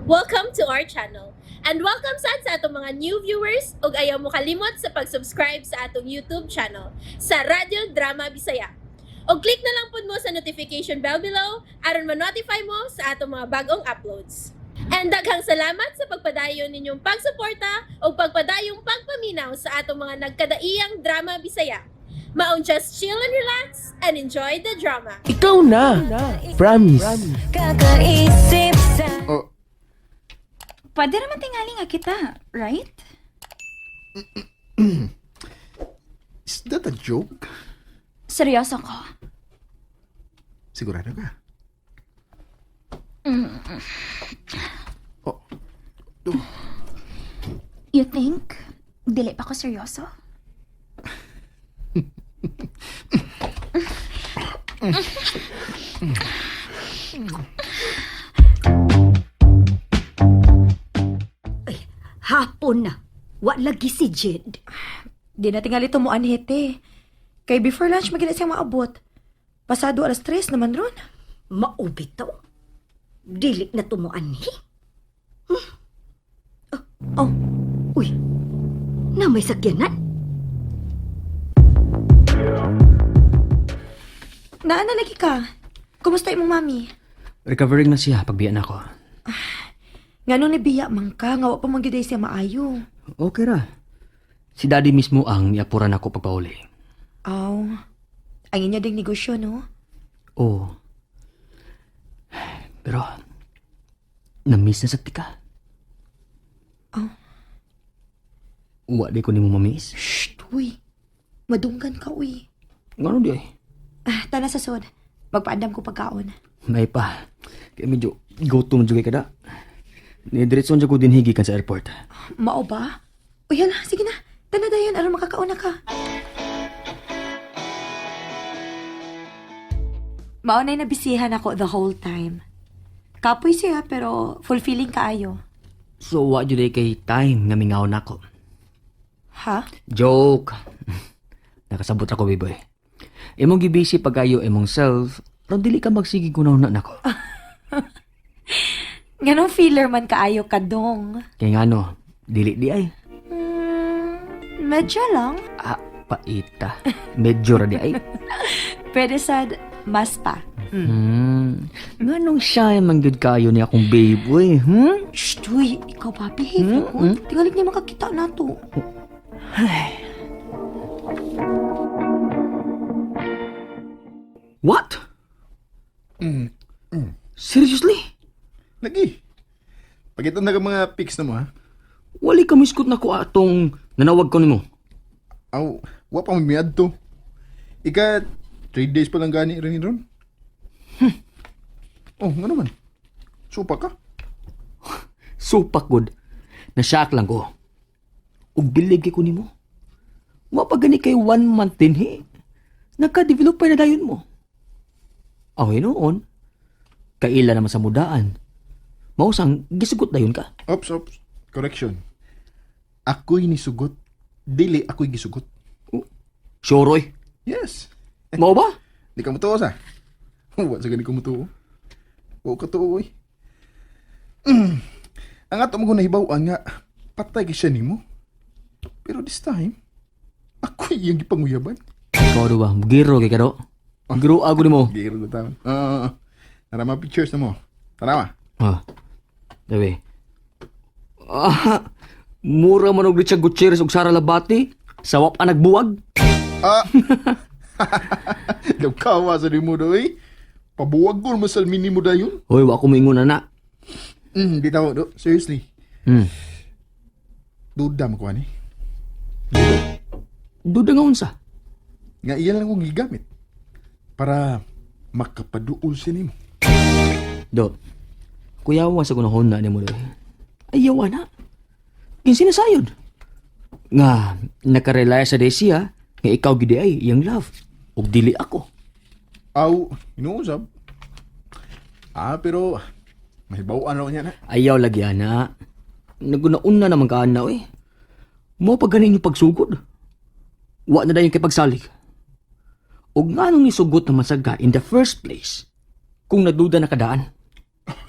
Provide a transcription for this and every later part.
Welcome to our channel. And welcome sad sa atong mga new viewers ug ayaw mo kalimot sa pag-subscribe sa atong YouTube channel sa Radyo Drama Bisaya. Og click na lang pud mo sa notification bell below aron ma-notify mo sa atong mga bagong uploads. And daghang salamat sa pagpadayon ninyong pagsuporta ug pagpadayong pagpaminaw sa atong mga nagkadaiyang drama Bisaya. Maong just chill and relax and enjoy the drama. Ikaw na. Promise. Kakaisip sa Oh, Pwede naman tingali nga kita, right? Is that a joke? Seryoso ko. Sigurado ka? Oh, oh, You think dili pa ko seryoso? Hapon na. Wa lagi si Jed. Di na tingali tumuan hete. Kay before lunch magina siyang maabot. Pasado alas 3 naman ron. Maubi to. Dili na tumuanhi. Hmm? Oh, Uy, na may sakyanan? Naa na lagi ka. Kumusta imong mami? Recovering na siya pagbiya na ako. Ngano ni biya man ka, nga wa pa man gyud ay siya maayo. Okay ra. Si daddy mismo ang niapuran ako pagpauli. Aw. Ang inyo ding negosyo, no? Oo. Pero, na-miss na sa tika. Oh. Wa di ko nimo ma-miss. Shh, uy. Madunggan ka, uy. Ngano di ay? Ah, tana sa sod. Magpaandam ko pagkaon. May pa. Kaya medyo gutom jud kay kada. Ni diretso jud ko dinhi gikan sa airport. Mao ba? Uy, hala, sige na. Tana dayon aron makakaon na ka. Mao na'y nabisihan ako the whole time. Kapoy siya pero fulfilling kaayo. So wa jud ay kay time nga mingaw nako. Ha? Joke. Nakasabot ako, biboy. Imong gibisi pagayo imong self, ron dili ka magsige gunaw na nako. Nganong feeler man kaayo ka dong. Kay ngano, dili di ay. Medyo lang. Ah, paita. Medyo ra di ay. Pwede sad mas pa. Nganong siya man gyud kayo ni akong babe, uy, hmm? Shh, uy, ikaw ba? Behave ko. Tingalig niya makakita na to. What? Seriously? Lagi. Pagkita na ka mga pics na mo, ha? Wali ka miskot na ko atong nanawag ko nimo. Aw, wa pa miyad to. Ika, 3 days pa lang gani rin ron. Oh, nga naman. Supa ka. Supak gud. Nashock lang ko. Ug bilig kay ko nimo. Wa pa gani kay one month din he. Nagka-develop pa na dayon mo. Aw hinuon. Kaila naman sa mudaan. Mausang gisugot dayon ka. Ops, ops. Correction. Ako'y nisugot. Dili ako'y gisugot. Sure. Yes. Mao ba? Di ka mutuo sa. Wa sa gani ko mutuo. Wa ka tuo, oy. Ang ato mo ko nahibaw-an nga patay kay siya nimo. Pero this time, ako'y iyang gipanguyaban. Ikaw do ba? Giro kay kado. Giro ako nimo. Giro ko taon. Ah, tara mga pictures na mo. Tara ma. Ah. Dabi. Ah, mura man og Richard Gutierrez ug Sara Labati. Sawap ang nagbuwag. Ah. Nagkawa sa nimo do eh. Pabuwag ko masal minimo dayon. Hoy, wa ko moingon ana. Bitaw do. Seriously. Duda mo ko ani. Duda nga unsa? Nga iya lang kong gigamit para makapaduol siya nimo. Do. Kuyawa sa kunahon na nimo doy. Ayaw na. Kinsi na sayod. Nga nakarelaya sa Desia nga ikaw gid ay iyang love ug dili ako. Aw, inuusab. Ah, pero mahibaw-an raw niya na. Ayaw lagi ana. Nagunauna naman ka ana eh. Mo pa ganin yung pagsugod. Wa na dayon kay pagsalig. Ug nganong nisugot naman sa ga in the first place kung naduda na kadaan.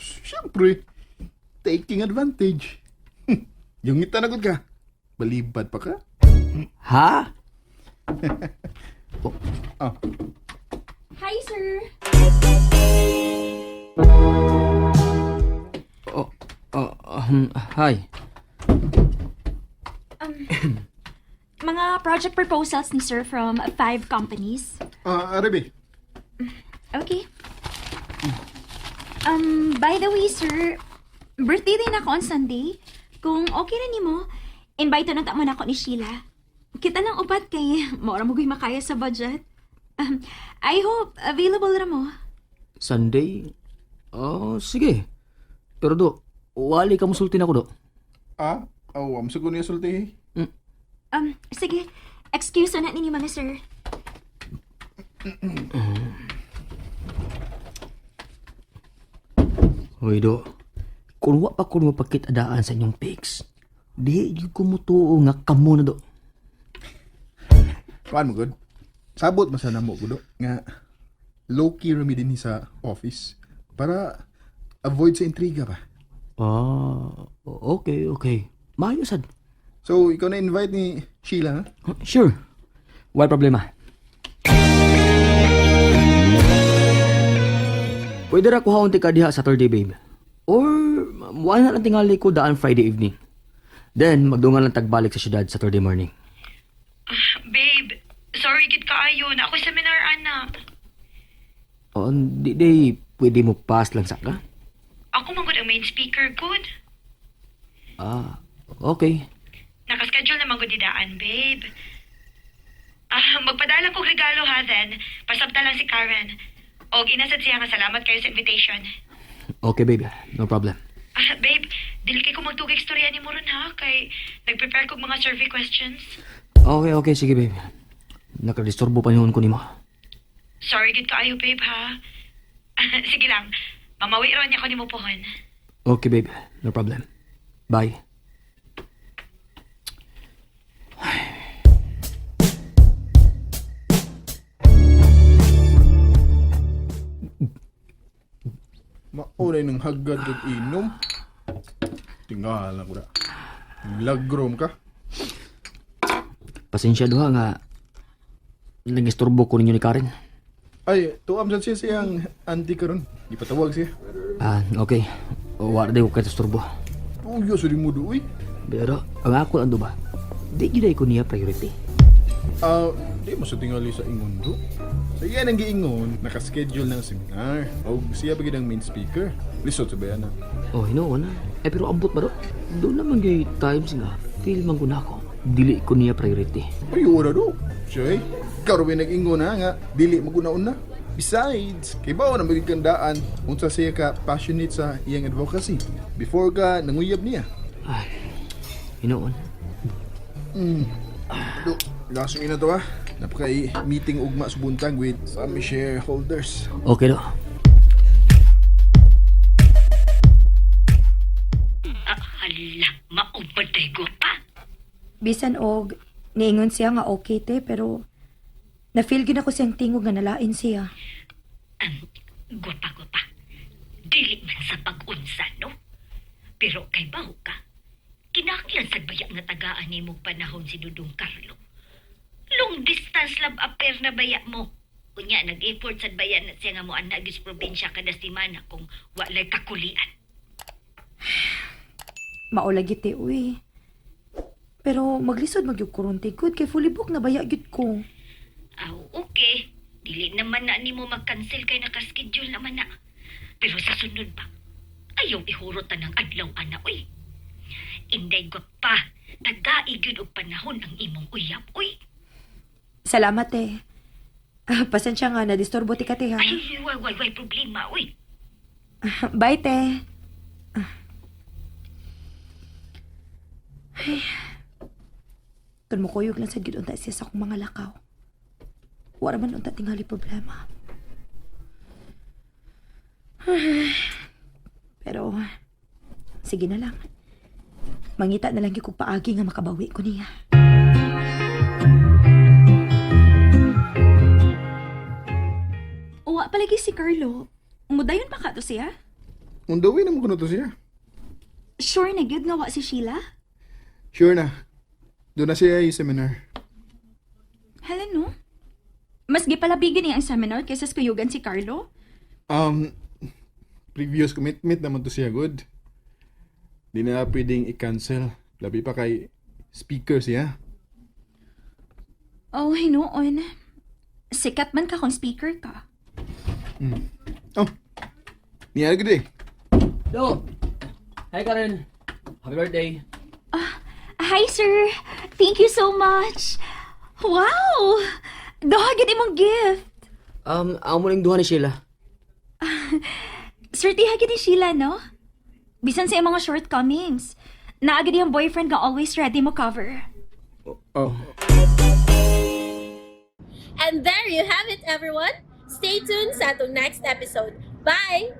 Siyempre. Taking advantage. Yung ngita na gud ka. Balibad pa ka. Ha? Ah, Hi, sir. Oh, oh, hi. Mga project proposals ni sir from five companies. Ah, Rebe. Okay. By the way, sir, birthday din ako on Sunday. Kung okay na nimo, invite na ta mo na ako ni Sheila. Kita lang upat kay maura mo guy makaya sa budget. I hope available ra mo. Sunday? Oh, sige. Pero do, wali ka musulti na ko do. Ah, oh, am sa ko niya sulti. Sige, excuse na ninyo mga sir. Hoy do, kung wa pa ko mapakitadaan sa inyong pics, di gyud ko mutuo nga kamo na do. Kuan mo gud. Sabot man sa namo gud nga low key rami din sa office para avoid sa intriga ba. Ah, okay, okay. Maayo sad. So, ikaw na invite ni Sheila, ha? Sure. Why problema? Pwede ra kuhaon ti ka diha Saturday, babe. Or wala na lang tingali ko daan Friday evening. Then magdungan lang tagbalik sa syudad Saturday morning. Babe, sorry gid kaayo. Na ako seminar ana. O, di di pwede mo pass lang sa ka? Ako man gud ang main speaker good. Ah, okay. Nakaschedule na man gud didaan, babe. Ah, magpadala kog regalo ha then. Pasabta lang si Karen. Og inasad siya nga salamat kayo sa invitation. Okay, babe. No problem. Ah, babe, dili kay ko magtugig istorya nimo ron ha kay nagprepare kog mga survey questions. Okay, okay. Sige, babe. Nakadisturbo pa yun ko nimo. Sorry gid kaayo, babe ha. Sige lang. Mamawi ra niya ko nimo pohon. Okay, babe. No problem. Bye. Maunay ng hagad kag inom. Tingala ko na. Lagrom ka. Pasensya duha nga nagisturbo ko ninyo ni Karen. Ay, tuam sad siya siyang auntie karon. Gipatawag siya. Ah, okay. Wa ra ko kay isturbo. Tuyo sa mo uy. Pero ang ako lang do ba? Di gyud ay ko niya priority. Ah, di mo sa tingali sa ingon do. Sa iya nang giingon, nakaschedule ng seminar. Og siya pa gid ang main speaker. Lisod sa bayan na. Oh, hinuon na. Eh pero ambot ba do? Doon naman gyud times nga feel man ko na ako. Dili ko niya priority. Ay, ora do. Siya eh. Ikaw rin nag-ingon ha nga, dili maguna-una. Besides, kay bao na magiging kandaan unsa siya ka passionate sa iyang advocacy. Before ka nanguyab niya. Ay, hinuon. Do, lasong ina to ha. Napaka meeting ugma sa buntag with some shareholders. Okay do. Ah, hala, maubad tayo pa. Bisan og niingon siya nga okay te pero na-feel gid ako siyang tingog nga nalain siya. Gwapa, gwapa. Dili man sa pag-unsa, no? Pero kay baho ka, kinahanglan sad baya nga tagaan nimo panahon si Dudong Carlo. Long distance love affair na baya mo. Unya, nag-effort sad baya na siya nga mo anagis probinsya kada semana kung walay kakulian. Maulagi te uy. Pero maglisod magyug ko ron te good kay fully book na baya gyud ko. Aw, okay. Dili naman na nimo mag-cancel kay nakaschedule naman na. Pero sa sunod ba, ayaw ihurot ta ng adlaw ana uy. Inday gwapa, tagai gyud og panahon ang imong uyab uy. Salamat te. Ah, pasensya nga na disturbo ti ka te ha. Ay, way way way problema uy. Bye te. Ah. Ay. Kun mo kuyog lang sa gyud unta siya sa akong mga lakaw. Wala man unta tingali problema. Ay. Pero sige na lang. Mangita na lang gyud kog paagi nga makabawi ko niya. Uwa palagi si Carlo. Mudayon pa ka to siya? Undawi na mo kuno to siya. Sure na gyud nga wa si Sheila? Sure na. Doon na siya yung seminar. Hala no? Mas gipalabigin niya ang seminar kaysa sa kuyugan si Carlo? Previous commitment naman to siya, good. Di na pwedeng i-cancel. Labi pa kay speaker siya. Oh, hinuon. Sikat man ka kung speaker ka. Oh, niya good eh. Do! Hi, Karen. Happy birthday. Hi, sir. Thank you so much. Wow! Duha gid imong gift. Ako mo ning duha ni Sheila. Swerte gid ni Sheila, no? Bisan sa iyang mga shortcomings. Naa gid yung boyfriend nga always ready mo cover. Oh. And there you have it, everyone. Stay tuned sa atong next episode. Bye!